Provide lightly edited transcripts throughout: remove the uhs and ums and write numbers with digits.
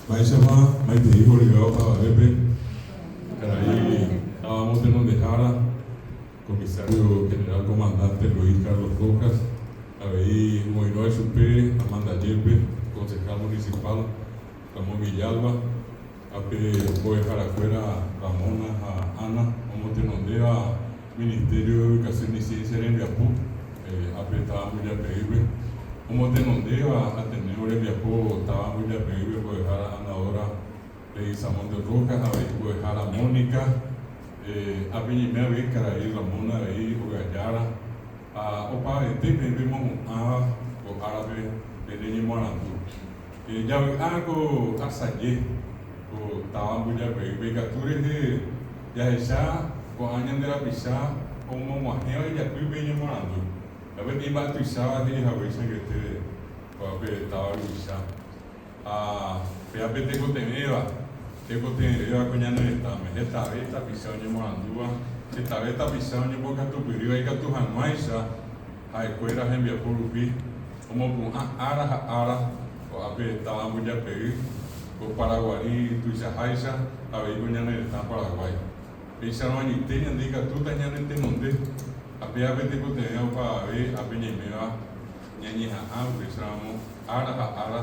Mba'éichapa maitei horyvéva opavavépe, karai táva motenondehára, Comisario General Comandante Luis Carlos Rojas, avei omoirũva ichupe amandajépe, Concejal Municipal Ramón Villalba, ha pe mbo'eharakuéra Ramona ha Ana omotenondéva Ministerio de Educación y Ciencia rembiapo, ápe táva Mbujapeýpe, omotenondéva Ateneo rembiapo táva Mbujapeýpe mbo'ehára Ana Dora Leguizamón de Rojas, avei mbo'ehára Mónica, ápe ñaime avei karai Ramón avei ogajára ha opavavete peẽ pemohu'ãva ko árape pene ñemoarandu. Javy'a ko asaje ko táva Mbujapeýpe ikatu rehe jahecha ko'ã ñande rapicha omog̃uahẽva ijapýpe iñemoarandu. Ha peteĩ mba'e tuicháva he'i haguéicha angete ko'ápe táva ruvicha. Ha péva pe tekotevẽva, tekotevẽvéva ko ñane retãme, hetave tapicha oñemoarandúva, hetave tapicha oñembokatupyrýva ikatu hag̃uáicha ha'ekuéra hembiapo rupi omopu'ã ára ha ára ko'ápe táva Mbujapey, ko Paraguari tuichaháicha avei ko ñane retã Paraguái. Péicharõ añoite ñande ikatúta ñanetenonde ha péva pe tekotevẽ opavave ápe ñaiméva ñañeha'ã upéicharamo ára ha ára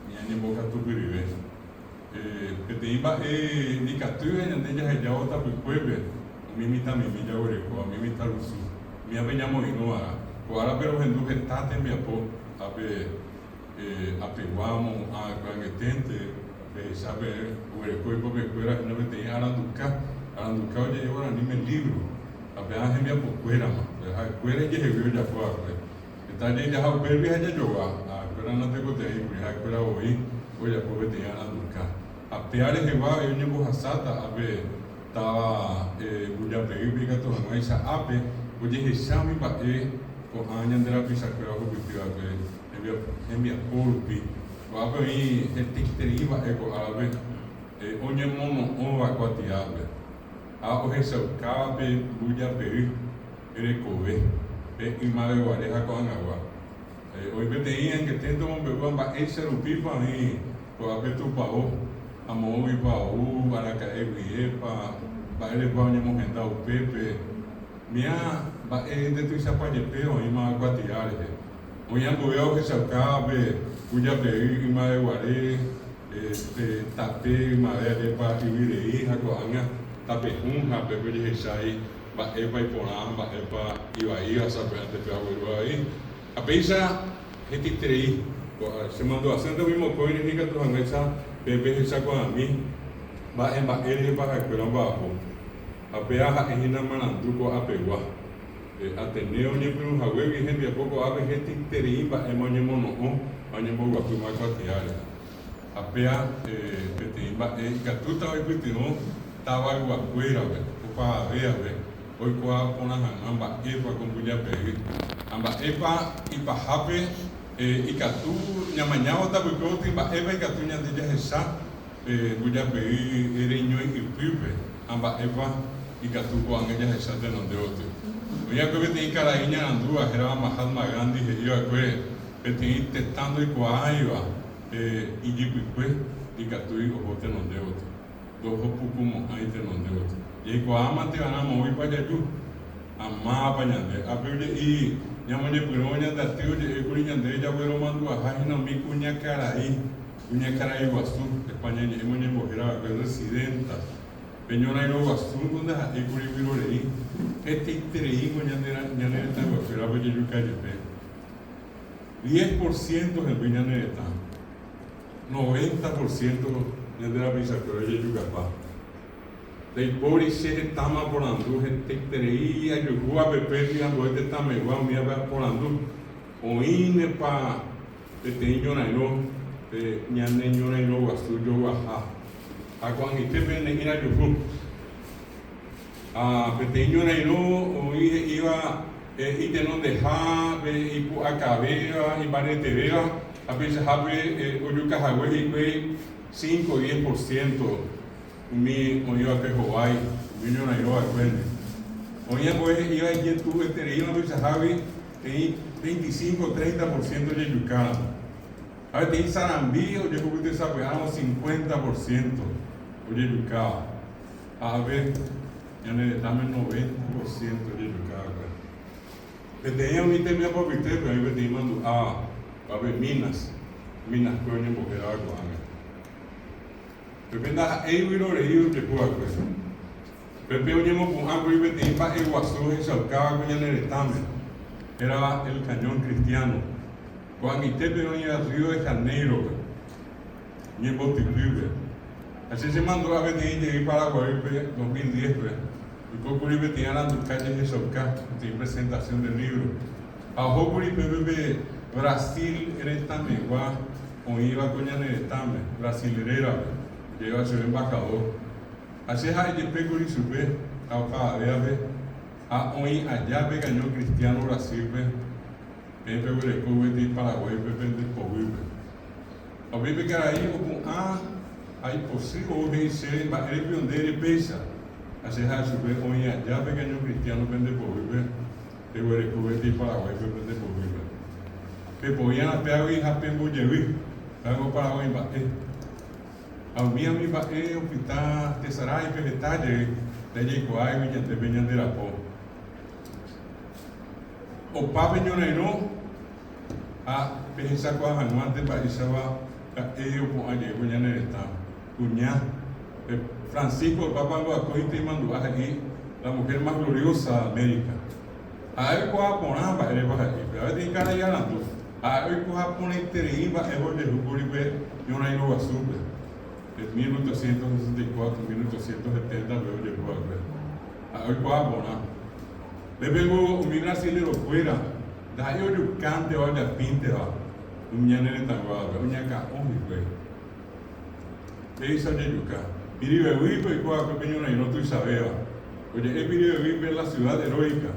ñañembokatupyryve. Peteĩ mba'e ndikatúiva ñande jahejávo tapykuépe umi mitãmimi jaguerekóva, umi mitãrusu, umívape ñamoirũva'erã. Ko árape rohendu heta tembiapo ápe apegua omohu'ã va'ekue angeténte, pehecha pe oguereko ipopekuéra hína peteĩ aranduka, aranduka oje'e guaraníme lívro, ha péva hembiapokuérama, ha'ekuéra ijehegui ojapo va'ekue. Heta jaijaha upérupi ha jajogua, ha'ekuéra natekotevẽikuri, ha'ekuéra voi ojapo peteĩ aranduka. Ha péva rehegua avei oñembohasáta ápe táva Mbujapeýpe ikatu hag̃uáicha ápe ojehecha umi mba'e ko'ã ñande rapichakuéra ohupyty va'ekue hembiapo rupi. Ko'ápe oĩ hetaiterei mba'e ko árape oñemono'õva kuatiápe ha ohechaukáva pe Mbujapey rekove, pe ymaveguare ha ko'ag̃agua. Oĩ peteĩ angeténte omombe'úva mba'éicha rupípa oĩ ko'ápe tupao ha moõguipa ou, araka'e guiépa, mba'érepa oñemohenda upépe. Miã mba'e ndetuichapa jepe oĩma kuatia rehe. Oĩ ambuéva ohechaukáva pe kujapey ymaveguare, pe tape ymave ajépa yvy rei ha ko'ág̃a tape hũ ha pépe ojehechái mba'épa iporã ha mba'épa ivaíva sapy'ánte pe agueru avei. Ha péicha hetaiterei ko'a che mandu'asýnte umi mokõi rehe ikatu hag̃uáicha peẽ pehechakuaami mba'e mba'e rehepa ha'ekuéra omba'apo. Ha péva ha'e hína marandu ko'apegua. Ateneo oñepyrũ haguégui hembiapo ko'ápe hetaiterei mba'éma oñemono'õ ha oñemboguapýma kuatiáre. Ha péa peteĩ mba'e ikatúta oipytyvõ tavayguakuérape, opavavéape, oikuaa porã hag̃ua mba'épa ko mbujapey ha mba'épa ipahápe ikatu ñamañávo tapykuévoti mba'épa ikatu ñande jahecha pe mbujapey reñói ypýpe ha mba'épa ikatu ko'ág̃a jahecha tenonde gotyo. Oĩ va'ekue peteĩ karai iñarandúva hérava Mahatma Gandhi he'i va'ekue peteĩ tetã ndoikuaáiva pe ijypykue ndikatúi oho tenonde gotyo, ndohopukumo'ãi tenonde gotyo. Jaikuaámante va'erã moõipa jaju ha mávapa ñande. Ápe oje'i ñamoñepyrũvo ñande aty oje'ékuri ñandéve jagueromandu'aha hína umi kuñakarai, kuñakarai guasu, España ñe'ẽme oñembohéra va'ekue residenta. Pe ñorairõ guasúngo ndaha'éikuri vyrorei, hetaitereíngo ñane retãyguakuérape ojejuka jepe. Diez por ciento hemby ñane retã, noventa por ciento ñande rapichakuéra ojejukapa. Ndaipóri che hetáma aporandu, hetaiterei ajuhúva pepéti ambue tetãmegua umívape aporandu, oĩnepa peteĩ ñorairõ pe ñane ñorairõ guasu joguaha. Ha ko'ag̃aite pe ne'ĩra ajuhu. Ha peteĩ ñorairõ oĩ he'íva itenondeha pe ipu'akavéva, imbaretevéva, ha peichahápe ojukahague hikuái cinco, diez por ciento umi oĩvape hovái, umi oñorairõ va'ekuénte. Oĩ ambue he'íva ijetu'uetereíma peichahágui peteĩ 25, 30 por ciento ojejukáramo. Ha peteĩ sarambi ojehupytysapy'áramo 50% ojejukáva. Ha ave ñane retãme 90% ojejukava'ekue. Peteĩ umi tembiapo apytépe oĩ peteĩ mandu'a vape Minas, Minaskue oñembohérava ko'ág̃a. Pepe ndaha'éigui rorei ojehu va'ekue. Pepe oñemopu'ã kuri peteĩ mba'eguasu ohechaukáva ko ñane retãme, hérava El Cañón Cristiano. Ko'ag̃aitépe oĩva Río de Janeiro-pe, ñembotypýpe. Ha che chemandu'a peteĩ jey Paraguaýpe 2010-pe, oiko kuri peteĩ aranduka jehechauka, peteĩ presentación de libro. Ha oho kuri pépe pe Brasil retãmegua oĩva ko ñane retãme, Brasil rérape, oje'éva chéve embajador. Ha che ha'e jepe kuri chupe ha opavavévape, ha oĩ aja pe cañón cristiano Brasil-pe, peẽ peguereko gueteri Paraguáipe pende poguýpe. Ha upéi pe karai opu'ã ha ipochy ou he'i chéve mba'érepi ondére péicha, ha che ha'e chupe oĩ aja pe cañón cristiano pende poguýpe, peguereko gueteri Paraguáipe pende poguýpe. Pepoí'arã péagui ha pembojevy, péango Paraguái mba'e. Ha umi umi mba'e opyta tesaráipe heta jey ndajaikuaáigui ñande pe ñande rapo. Opa pe ñorairõ ha pehechakuaa hag̃uánte mba'éichapa ha'e opu'ã jey ko ñane retã. Kuña, pe Francisco el Papa Angoakóinte imandu'a he'i la mujer más gloriosa de América. Ha'e oikuaa porã mba'érepa he'i, péva peteĩ karai arandu. Ha'e oikuaa porãiterei mba'épa ojehúkuri pe ñorairõ guasúpe, pe 1864, 1870-pe ojehu va'ekue. Ha'e oikuaa porã. Pépengo umi brasilerokuéra ndaha'éi ojukánteva ojapínteva umi ñane retãguávape, oñakã'o hikuái. Péicha ojejuka. Piribebuýpe oiko va'ekue pe ñorairõ tuichavéva. Oje'e Piribebuýpe la ciudad heroica.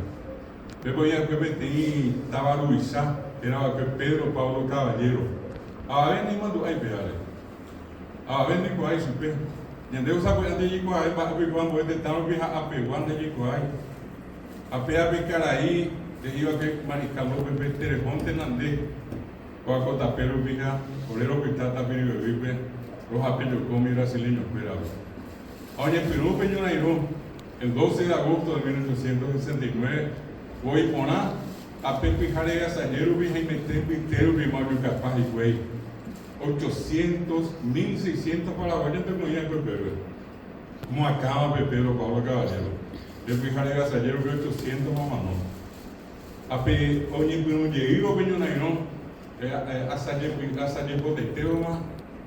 Pépe oĩ va'ekue peteĩ táva ruvicha héra va'ekue Pedro Pablo Caballero. Avave naimandu'ái pévare. Avave ndoikuaái chupe. Ñande osapy'ánte jaikuaave mba'épa oiko ambue tetã rupi ha apegua ndajaikuaái. Ha péva pe karai he'i va'ekue Mariscal Lópezpe, Terehónte nande. Kóa ko tape rupi ha ore ropytáta Piribebuýpe rohape joko umi brasileñokuérape. Ha oñepyrũ pe ñorairõ, el 12 de agosto de 1869, voi porã ha pe pyhare asaje rupi haimete mbyte rupima ojukapa hikuái ochocientos, mil seiscientos paraguayo-nte omoĩ va'ekue upépe. Omoakãva pe Pedro Pablo Caballero. Pe pyhare asaje rupi ochocientos omano. Ha pe oñepyrũ jeývo pe ñorairõ asajepotaitévoma,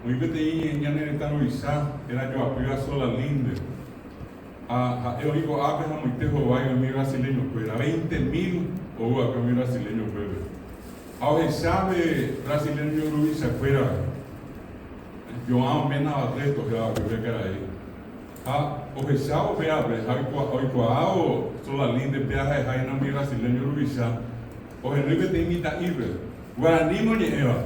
oĩ peteĩ ñane retã ruvicha héra joapýva Solalinde. Ha ha'e oĩ ko'ápe ha omoite hovái umi brasileñokuéra, veinte mil ou va'ekue umi brasileño upépe. Ha ohecha pe brasileño ruvichakuérape, João Mena Barreto héra va'ekue pe karai. Ha ohechávo péape ha oikuaávo Solalinde péa ha'eha hína umi brasileño ruvicha, ohenói peteĩ mitã'ípe, guaraníme oñe'ẽva,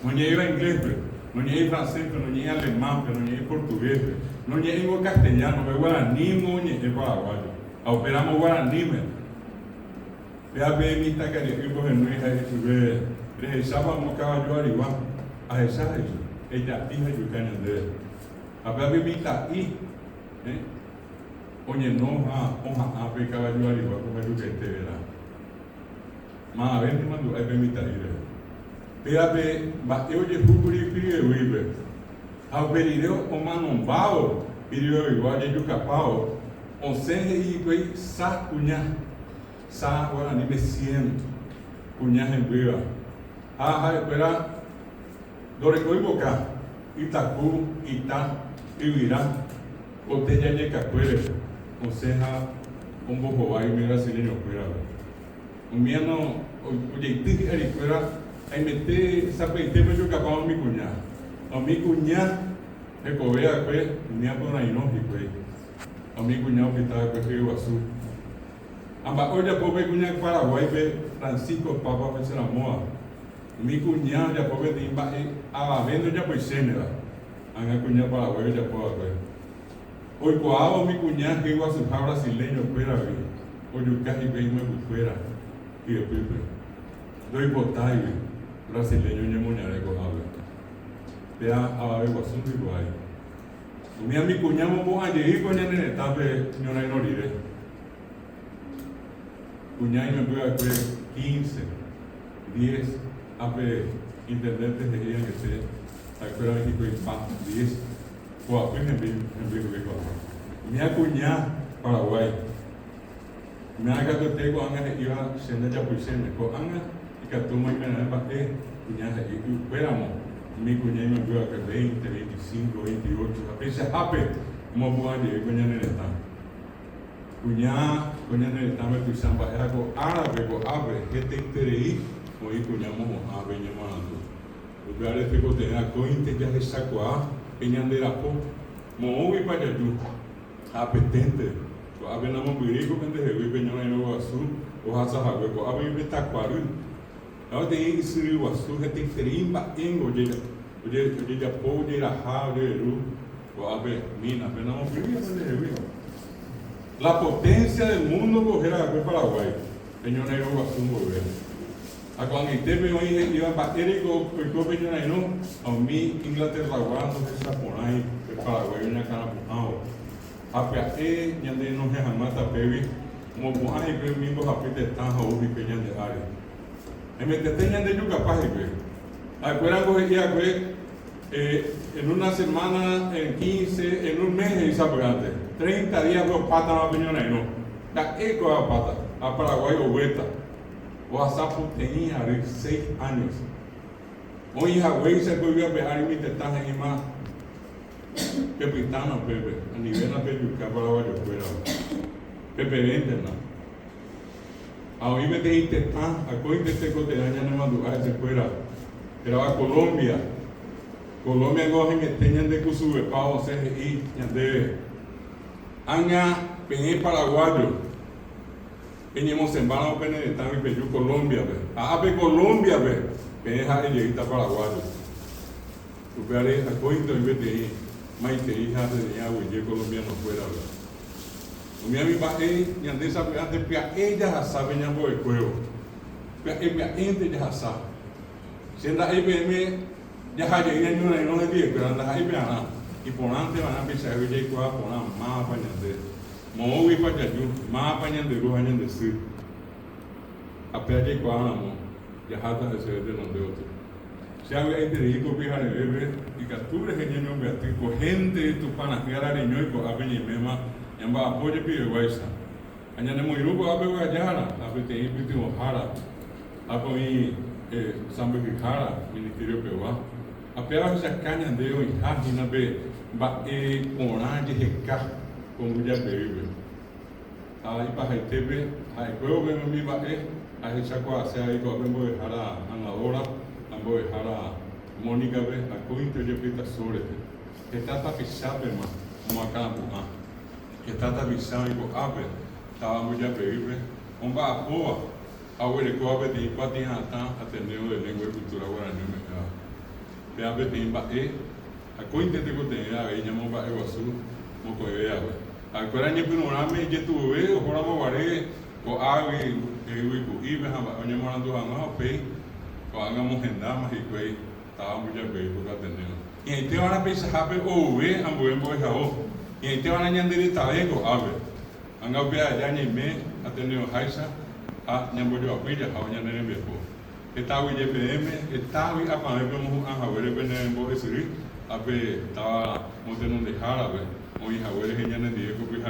noñe'ẽiva ingléspe, noñe'ẽi francéspe, noñe'ẽi alemánpe, noñe'ẽi portuguéspe, noñe'ẽingo castellánope, guaraníme oñe'ẽ paraguayo. Ha upéramo guaraníme, péape mitãkaria'ýpe ohenói ha he'i chupe, Rehechápa amo kavaju arigua? Ahecha, he'i chupe, ejapi ha ejuka ñandéve. Ha pe ape mitã'i oñeno ha oha'ã pe kavaju arigua ko hajukaite vera. Mavave nemandu'ái pe mitã'i rehe. Péva pe mba'e ojehu kuri Piribebuýpe. Ha upe rire omanombávo Piribebuygua ojejukapávo, osẽ he'i hikuái sa kuña, sa guaraníme cien kuña hembýva. Ha ha'ekuéra ndorekói mboka. Ytaku, ita, yvyra, botella jekakuére osẽ ha ombohovái umi brasileño-kuérape. Umi ano ojeity hi'arikuéra haimete sapy'aitépe ojokapa umi kuña. Ha umi kuña hekove va'ekue umi aporairõ hikuái. Ha umi kuña opyta va'ekue hyeguasu. Ha mba'e ojapo pe kuña Paraguáipe Francisco Papa ohecharamóva. Umi kuña ojapo peteĩ mba'e avave ndojapoichéneva, ág̃a kuña Paraguái ojapo va'ekue. Oikuaávo umi kuña hyeguasuha brasileño-kuéragui ojuka hikuái imembykuéra hyepýpe. Ndoipotáigui. Brasileño ñemoñare ko'ápe. Péa avave guasu hikuái. Umi amikuña mopu'ã jey ko ñane retãpe ñorairõ rire. Kuña imemby va'ekue 15, 10, ápe intendente he'i angete ha'ekuéra oĩ hikuái pa 10, poapy hemby hemby hikuái ko'ág̃a. Umi akuña Paraguái. Umíva katuete ko'ág̃a he'íva che ndajapoichéne. Ko'ág̃a ikatúma oimeraẽ mba'e kuña he'i upéramo umi kuña imemby va'ekue 20, 25, 28 ha peichahápe omopu'ã jey ko ñane retã. Kuña ko ñane retãme tuicha mba'e ha ko árape ko'ápe hetaiterei oĩ kuña mohu'ã pe ñemoarandu. Upévare tekotevẽ akóinte jahechakuaa pe ñande rapo moõguipa jaju ha apeténte. Ko'ápe namombyry ko pendehegui pe ñorairõ guasu ohasa hague ko'ápe pe takuary. Ha peteĩ ysyry guasu hetaiterei mba'éngo ojejapo ojeraha ojereru ko'ápe mina pe namombyry pendehegui. La potencia del mundo ko héra va'ekue Paraguái pe ñorairõ guasu mboyve. Ha ko'ag̃aitépe oĩ he'íva mba'éreiko oiko pe ñorairõ ha umi Inglaterragua ndohechaporãi pe Paraguái oñakãrapu'ãvo. Ha pya'e ñande renohẽ hag̃ua tapégui omopu'ã hikuái umi mbohapy tetã ha ou hikuái ñande ári. Hemetete ñande jukapa hikuái. Ha'ekuéra ko he'i va'ekue, En una semana, en quince, en un mes he'i sapy'ánte, treinta días-pe opátama pe ñorairõ. Pya'e kóva opáta, ha Paraguái oguéta. Ohasa poteĩ ary, seis años. Oĩ haguéicha ko yvy ape ári umi tetã he'íma pepytãna upépe, anivéna pejuka paraguayokuérape. Pepevéntena. Ha oĩ peteĩ tetã akóinte tekotevẽ ñanemandu'a hesekuéra, hérava Colombia. Colombia ningo haimete ñande kusuvepa osẽ he'i ñandéve, Ág̃a peẽ paraguayo, Peñemosẽmbáramo pene retãgui peju Colombia-pe, ha ápe Colombia-pe peẽ ha'e jeýta paraguayo. Upévare akóinte oĩ peteĩ maitei ha peteĩ aguyje colombiano-kuérape. Umi ami mba'e ñande sapy'ánte pya'e jahasa pe ñambo'ekuévo. Pya'e pya'énte jahasa. Che nda'éi peẽme jaha jey ñañorairõ hendivekuéra, ndaha'éi pearã. Iporãnte va'erã peichahágui jaikuaa porã mávapa ñande. Moõguipa jaju, mávapa ñande ru ha ñande sy. Ha péa jaikuaa ramo, jaháta heseve tenonde gotyo. Che avy'aiterei ko pyharevépe ikatu rehe ñañombyaty ko hénte Tupã ra'y ára reñói ko'ápe ñaiméma ñamba'apo jepiveguáicha. Ha ñanemoirũ ko'ápe ogajára ha peteĩ pytyvõhára, ápe oĩ sãmbyhyhára ministerio pegua. Ha péva ohechaka ñande oĩha hína pe mba'e porã jeheka ko mbujapeýpe. Ha ipahaitépe ha'ekuévo pe umi mba'e ahechakuaase avei ko'ápe mbo'ehára Anadora ha mbo'ehára Mónica-pe akóinte ojepytaso rehe. Heta tapichápema omoakãrapu'ã. Heta tapicha oĩ ko'ápe táva mbujapeýpe omba'apóva ha oguerekóva peteĩ kuatia'atã Ateneo de Lengua y Cultura Guarani ome'ẽva. Péva peteĩ mba'e akóinte tekotevẽ avei ñamomba'eguasu mokõivévape. Ha'ekuéra ñepyrũrãme ijetu'uve ohóramo guare ko'águi yvyku'ípe ha mba'e oñemoarandu hag̃ua upéi ko'ág̃a omohendáma hikuái táva mbujapeýpe ko Ateneo. Hi'ãiteva'erã peichahápe ouve ambue mbo'ehao. Hi'ãiteva'erã ñande retave ko'ápe. Ág̃a upe aja ñaime Ateneoháicha ha ñambojoapy jahávo ñane rembiapo. Hetágui jepeẽme, hetágui apavẽpe omohu'ã haguére pene mbo'esyry ha pe táva motenondehárape oĩ hague rehe ñanendive ko pyhare.